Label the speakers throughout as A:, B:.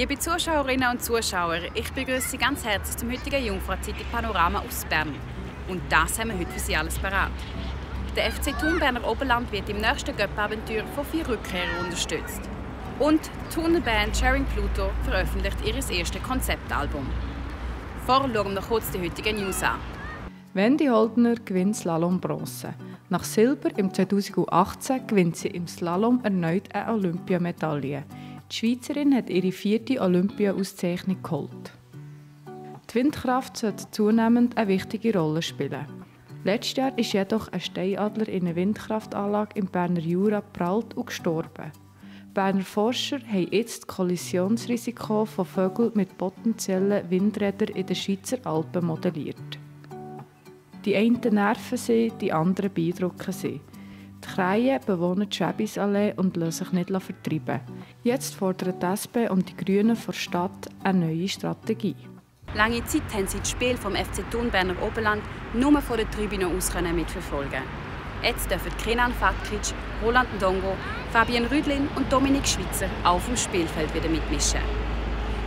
A: Liebe Zuschauerinnen und Zuschauer, ich begrüße Sie ganz herzlich zum heutigen Jungfrau-Zeitung Panorama aus Bern. Und das haben wir heute für Sie alles parat. Der FC Thun Berner Oberland wird im nächsten Göpp-Abenteuer von 4 Rückkehrern unterstützt. Und die Thuner Band Sharing Pluto veröffentlicht ihr erstes Konzeptalbum. Vorher schauen wir noch kurz die heutigen News an.
B: Wendy Holdner gewinnt Slalom Bronze. Nach Silber im 2018 gewinnt sie im Slalom erneut eine Olympiamedaille. Die Schweizerin hat ihre 4. Olympia-Auszeichnung geholt. Die Windkraft sollte zunehmend eine wichtige Rolle spielen. Letztes Jahr ist jedoch ein Steinadler in einer Windkraftanlage im Berner Jura geprallt und gestorben. Berner Forscher haben jetzt das Kollisionsrisiko von Vögeln mit potenziellen Windrädern in den Schweizer Alpen modelliert. Die einen nerven sie, die anderen beeindrucken sie. Die Krähen bewohnen die Schwäbisallee und lassen sich nicht vertreiben. Jetzt fordern die SP und die Grünen vor der Stadt eine neue Strategie.
A: Lange Zeit haben sie das Spiel vom FC Thun Berner Oberland nur von der Tribüne aus mitverfolgen. Jetzt dürfen Kenan Fakic, Roland Ndongo, Fabian Rüdlin und Dominik Schweizer auf dem Spielfeld wieder mitmischen.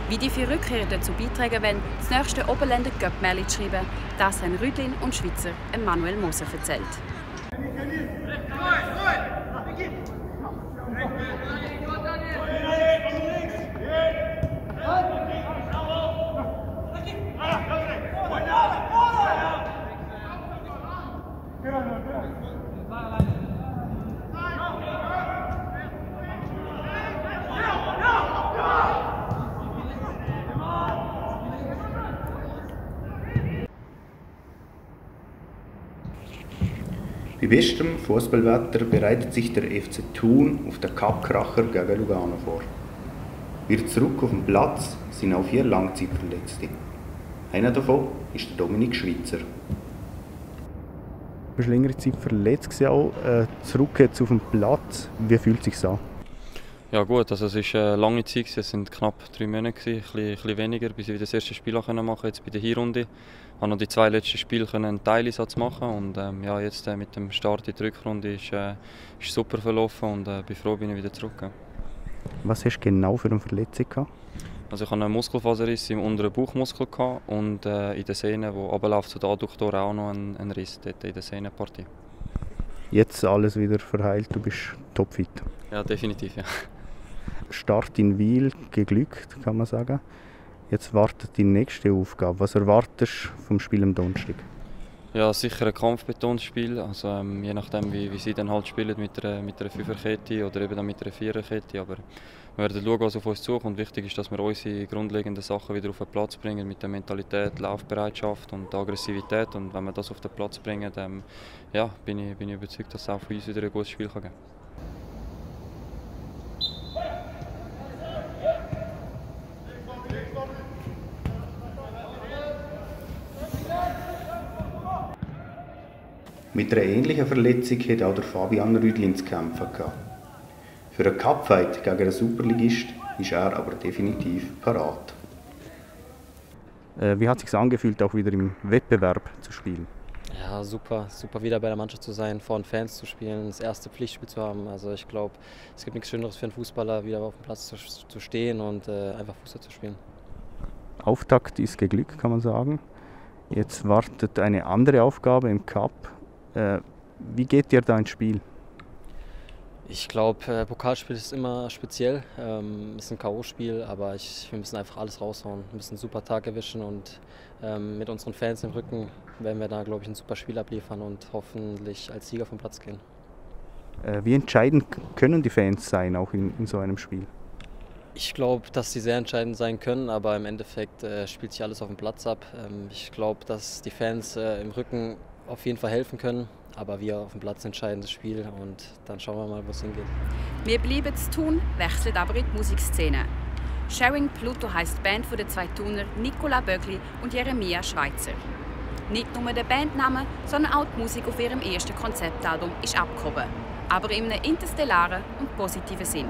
A: Wie die 4 Rückkehrer dazu beitragen wollen, das nächste Oberländer Göpp-Märchen zu schreiben, das haben Rüdlin und Schweizer Manuel Moser erzählt.
C: Bei bestem Fußballwetter bereitet sich der FC Thun auf den Cup-Kracher gegen Lugano vor. Wieder zurück auf den Platz sind auch 4 Langzeitverletzte. Einer davon ist der Dominik Schweizer. Du warst längere Zeit verletzt, auch zurück jetzt auf den Platz. Wie fühlt es sich an?
D: Ja gut, also es war eine lange Zeit, es waren knapp 3 Monate, ein bisschen weniger, bis ich wieder das erste Spiel machen konnte, jetzt bei der Hinrunde. Ich konnte noch die 2 letzten Spiele einen Teileinsatz machen und ja, jetzt mit dem Start in die Rückrunde ist super verlaufen und bin froh, bin ich wieder zurück.
C: Was hast du genau für eine Verletzung gehabt?
D: Also ich hatte einen Muskelfaserriss im unteren Bauchmuskel und in der Sehne, die runterläuft zu den Adduktoren, auch noch einen Riss dort in der Sehnenpartie.
C: Jetzt alles wieder verheilt, du bist topfit?
D: Ja, definitiv, ja.
C: Start in Wil geglückt, kann man sagen. Jetzt wartet die nächste Aufgabe. Was erwartest du vom Spiel am Donnerstag?
D: Ja, sicher ein Kampfbetonspiel. Also, je nachdem, wie sie dann halt spielen mit einer 5er-Kette oder eben dann mit einer 4er-Kette. Aber wir werden schauen, was auf uns zukommt. Wichtig ist, dass wir unsere grundlegenden Sachen wieder auf den Platz bringen mit der Mentalität, Laufbereitschaft und der Aggressivität. Und wenn wir das auf den Platz bringen, dann ja, bin ich überzeugt, dass es auch für uns wieder ein gutes Spiel geben kann. Mit einer ähnlichen Verletzung hatte auch der Fabian Rüdlin zu kämpfen. Für einen Cupfight gegen einen Superligist ist er aber definitiv parat. Wie hat es sich angefühlt, auch wieder im Wettbewerb zu spielen?
E: Ja, super wieder bei der Mannschaft zu sein, vor den Fans zu spielen, das erste Pflichtspiel zu haben. Also ich glaube, es gibt nichts Schöneres für einen Fußballer, wieder auf dem Platz zu stehen und einfach Fußball zu spielen.
C: Auftakt ist geglückt, kann man sagen. Jetzt wartet eine andere Aufgabe im Cup. Wie geht dir da ins Spiel?
E: Ich glaube, Pokalspiel ist immer speziell. Es ist ein K.O.-Spiel, aber wir müssen einfach alles raushauen. Wir müssen einen super Tag erwischen und mit unseren Fans im Rücken werden wir da, glaube ich, ein super Spiel abliefern und hoffentlich als Sieger vom Platz gehen.
C: Wie entscheidend können die Fans sein, auch in so einem Spiel?
E: Ich glaube, dass sie sehr entscheidend sein können, aber im Endeffekt spielt sich alles auf dem Platz ab. Ich glaube, dass die Fans im Rücken auf jeden Fall helfen können, aber wir auf dem Platz entscheiden das Spiel und dann schauen wir mal, wo es hingeht.
A: Wir bleiben zu Thun, wechseln aber in die Musikszene. Sharing Pluto heisst die Band der 2 Thuner Nicola Böckli und Jeremia Schweizer. Nicht nur der Bandname, sondern auch die Musik auf ihrem ersten Konzeptalbum ist abgehoben, aber in einem interstellaren und positiven Sinn.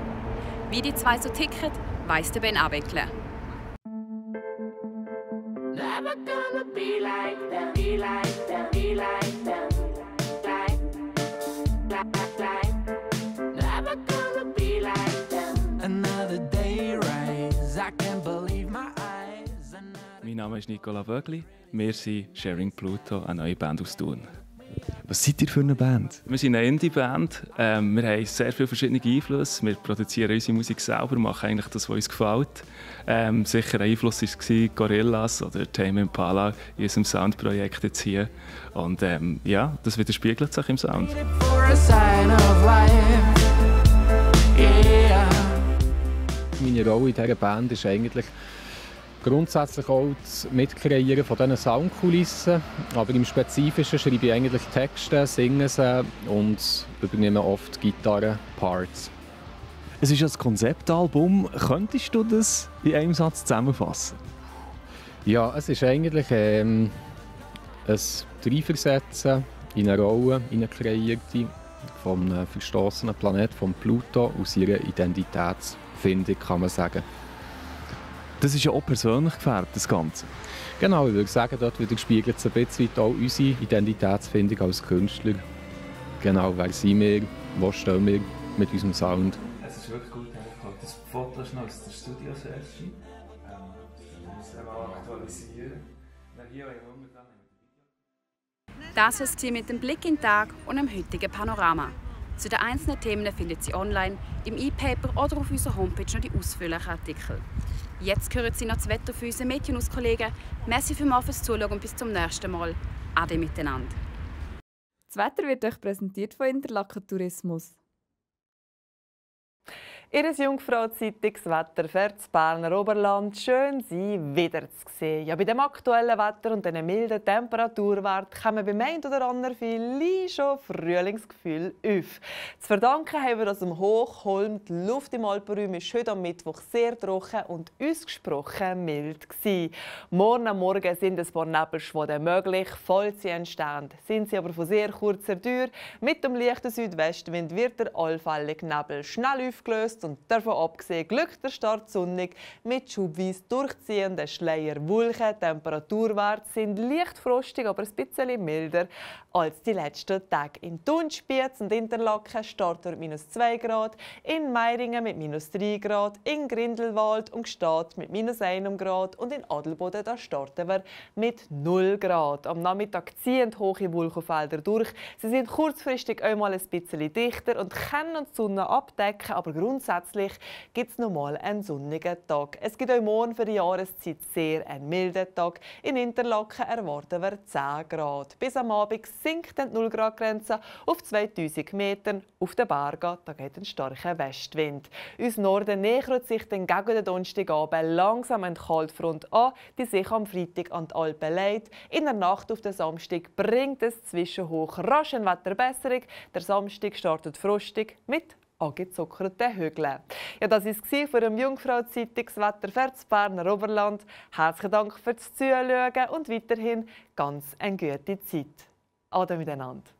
A: Wie die 2 so ticken, weiss der Ben Abeckle.
F: Never gonna be like them, be like them, be like them. Never gonna be like them.
G: Another day rise, I can't Mein Name ist Nicola Wögli. Wir sind Sharing Pluto, eine neue Band aus Thun.
H: Was seid ihr für eine Band?
G: Wir sind eine Indie-Band. Wir haben sehr viele verschiedene Einflüsse. Wir produzieren unsere Musik selber, machen eigentlich das, was uns gefällt. Sicher ein Einfluss war Gorillaz oder Tame Impala in unserem Soundprojekt jetzt hier. Und ja, das widerspiegelt sich im Sound.
I: Meine Rolle in dieser Band ist eigentlich grundsätzlich auch das Mitkreieren von diesen Soundkulissen. Aber im Spezifischen schreibe ich eigentlich Texte, singe sie und übernehme oft Gitarren-Parts.
H: Es ist ein Konzeptalbum. Könntest du das in einem Satz zusammenfassen?
I: Ja, es ist eigentlich ein Reinversetzen in eine Rolle, in eine kreierte, vom verstoßenen Planet, von Pluto, aus ihrer Identitätsfindung, kann man sagen.
H: Das ist ja auch persönlich gefärbt, das Ganze.
I: Genau, ich würde sagen, dort widerspiegelt es ein bisschen auch unsere Identitätsfindung als Künstler. Genau, wer sind wir, wo stehen wir mit unserem Sound.
G: Es ist wirklich gut, das Foto ist noch aus der Studio-Session. Das müssen wir aktualisieren.
A: Das war es mit dem Blick in den Tag und dem heutigen Panorama. Zu den einzelnen Themen findet Sie online, im E-Paper oder auf unserer Homepage noch die ausführlichen Artikel. Jetzt hören Sie noch das Wetter für unsere Medienauskollegen. Merci vielmals fürs Zuschauen und bis zum nächsten Mal. Ade miteinander.
B: Das Wetter wird euch präsentiert von Interlaken Tourismus.
J: Ihr Jungfrau-Zeitungswetter für das Berner Oberland. Schön, Sie wieder zu sehen. Ja, bei dem aktuellen Wetter und diesen milden Temperaturwert kommen beim einen oder anderen vielleicht schon Frühlingsgefühl auf. Zu verdanken haben wir das dem Hochholm. Die Luft im Alpenraum ist heute am Mittwoch sehr trocken und ausgesprochen mild gewesen. Morgen am Morgen sind ein paar Nebelschwaden möglich, falls sie entstehen. Sind sie aber von sehr kurzer Dauer. Mit dem leichten Südwestwind wird der allfällige Nebel schnell aufgelöst. Und davon abgesehen glückt der Start sonnig mit schubweise durchziehenden Schleierwolken. Temperaturwerte sind leicht frostig, aber ein bisschen milder als die letzten Tage. In Thun, Spiez und Interlaken startet mit -2 Grad, in Meiringen mit -3 Grad, in Grindelwald und Gstaad mit -1 Grad und in Adelboden da starten wir mit 0 Grad. Am Nachmittag ziehen hohe Wolkenfelder durch. Sie sind kurzfristig einmal ein bisschen dichter und können die Sonne abdecken, aber grundsätzlich gibt es nochmal einen sonnigen Tag. Es gibt auch morgen für die Jahreszeit sehr einen milden Tag. In Interlaken erwarten wir 10 Grad. Bis am Abend sinkt die 0-Grad-Grenze auf 2000 Metern. Auf den Bergen da geht ein starker Westwind. Uns Norden nähert sich dann gegen den Donnerstagabend langsam eine Kaltfront an, die sich am Freitag an die Alpen leitet. In der Nacht auf den Samstag bringt es zwischenhoch rasch eine Wetterbesserung. Der Samstag startet frostig mit angezuckerten Hügeln. Ja, das war es für den Jungfrau-Zeitungswetter für das Berner Oberland. Herzlichen Dank fürs Zuschauen und weiterhin ganz eine gute Zeit. Ade miteinander.